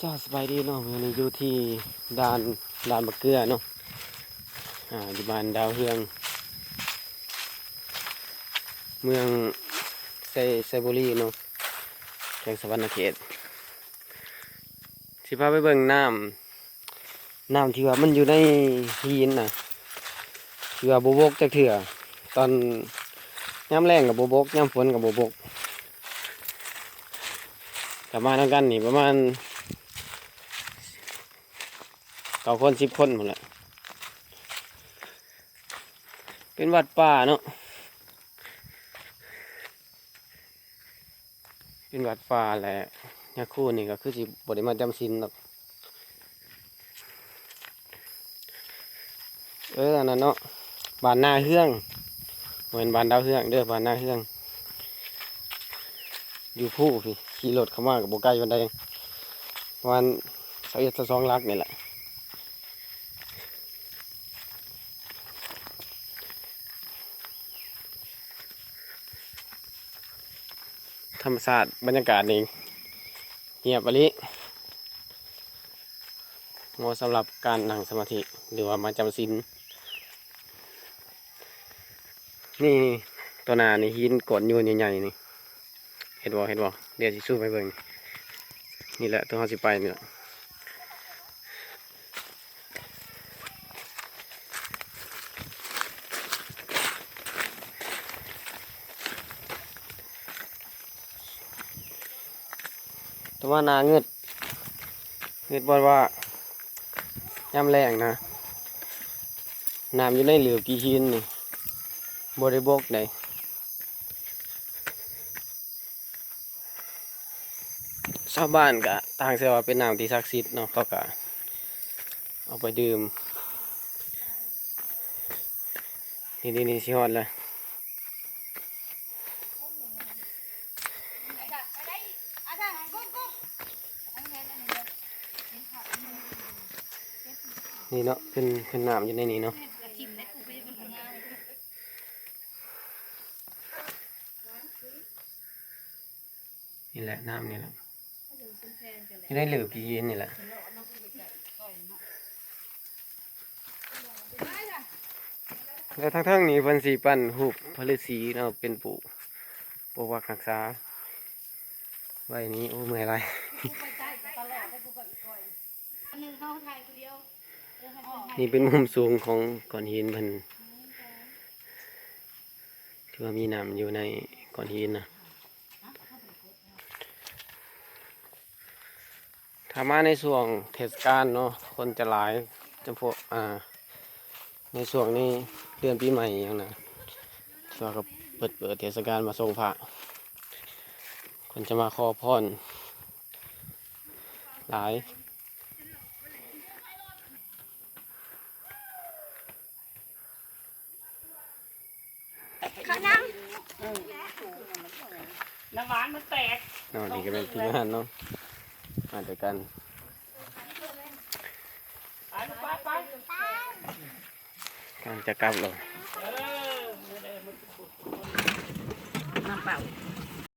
ເຈົ້າ ສະບາຍດີເນາະ, ມື້ນີ້ຢູ່ທີ່ດ່ານ ດ່ານມະເກືອເນາະ, ອ່າ ຢູ່ບ້ານດາວເຮືອງ ເມືອງໄຊ ໄຊບູລີເນາະ, ແຂວງສະຫວັນນະເຂດ. ຊິພາໄປເບິ່ງນ້ຳ ນ້ຳທີ່ວ່າມັນຢູ່ໃນຫີນນະ ທີ່ວ່າບໍ່ບົກຈັກເທື່ອ, ຕອນຍາມແລ້ງກໍບໍ່ບົກ ຍາມຝົນກໍບໍ່ບົກ. ກໍມານຳກັນນີ້ປະມານເກົ້າຄົນ ສິບຄົນພຸ້ນແຫຼະ. ເປັນວັດປ່າເນາະ. ເປັນວັດປ່າແຫຼະ, ຍາຄູນີ້ກໍຄືຊິບໍ່ໄດ້ມາຈຳສິນດອກ. ເອີ ອັນນັ້ນເນາະ, ບ້ານນາເຮືອງ, ບໍ່ແມ່ນບ້ານດາວເຮືອງເດີ, ບ້ານນາເຮືອງ ຢູ່ພູພີ້. ຂີ່ລົດເຂົ້າມາກໍບໍ່ໄກປານໃດ, ປະມານຊາວເອັດ ຊາວສອງຫຼັກນີ້ແຫຼະ. ທຳມະຊາດ ບັນຍາກາດນີ້ຮຽບອີ່ຫຼີ, ເໝາະສຳລັບການນັ່ງສະມາທິ ຫຼືວ່າມາຈຳສິນ. ນີ້ ຕໍ່ໜ້ານີ້ ຫີນກ້ອນໂຍນໃຫຍ່ໆນີ້. ເຫັນບໍ່ ເຫັນບໍ່? ດຽວຊິຊູມໃຫ້ເບິ່ງ. ນີ້ແຫຼະ ຕົວເຮົາຊິໄປນີ້ແຫຼະ. ແຕ່ວ່າໜ້າງຶດ ງຶດບ່ອນວ່າ ຍາມແລ້ງນະ ນ້ຳຢູ່ໃນເຫຼືອກີຫີນນີ້ ບໍ່ໄດ້ບົກໃດ. ຊາວບ້ານກະຕ່າງເຊື່ອວ່າເປັນນ້ຳທີ່ສັກສິດເນາະ, ເຂົາກະເອົາໄປດື່ມ. ນີ້ໆໆ ຊິຮອດແລ້ວ. ນີ້ເນາະ ເປັນ ເປັນນ້ຳຢູ່ໃນນີ້ເນາະ. ນີ້ແຫຼະ ນ້ຳນີ້ແຫຼະ ຢູ່ໃນເຫຼືອກີຫີນນີ້ແຫຼະ. ແລະ ທາງເທິງນີ້ເພິ່ນຊິປັ້ນຮູບພະລືສີເນາະ ເປັນຜູ້ປົກປັກຮັກສາໄວ້ນີ້. ໂອ້ ເມື່ອຍຫຼາຍ. ນີ້ເປັນມຸມສູງຂອງກ້ອນຫີນເພິ່ນ ທີ່ວ່າມີນ້ຳຢູ່ໃນກ້ອນຫີນນະ. ຖ້າມາໃນຊ່ວງເທດສະການເນາະ ຄົນຈະຫຼາຍ ຈຳພວກ ອ່າ ໃນຊ່ວງນີ້ເດືອນປີໃໝ່ຫຍັງນະ ເຂົາກໍເປີດ ເປີດເທດສະການມາສົ່ງພະ ຄົນຈະມາຂໍພອນຫຼາຍ. ເຂົ້ານຳ ນ້ຳຫວານມັນແຕກ. ເນາະ ນີ້ກໍແມ່ນທີມງານເນາະ ມາດ້ວຍກັນ. ໄປລູກ ໄປ ໄປ ກຳລັງຈະກັບແລ້ວ. ເອີ ນ້ຳເປົ່າ.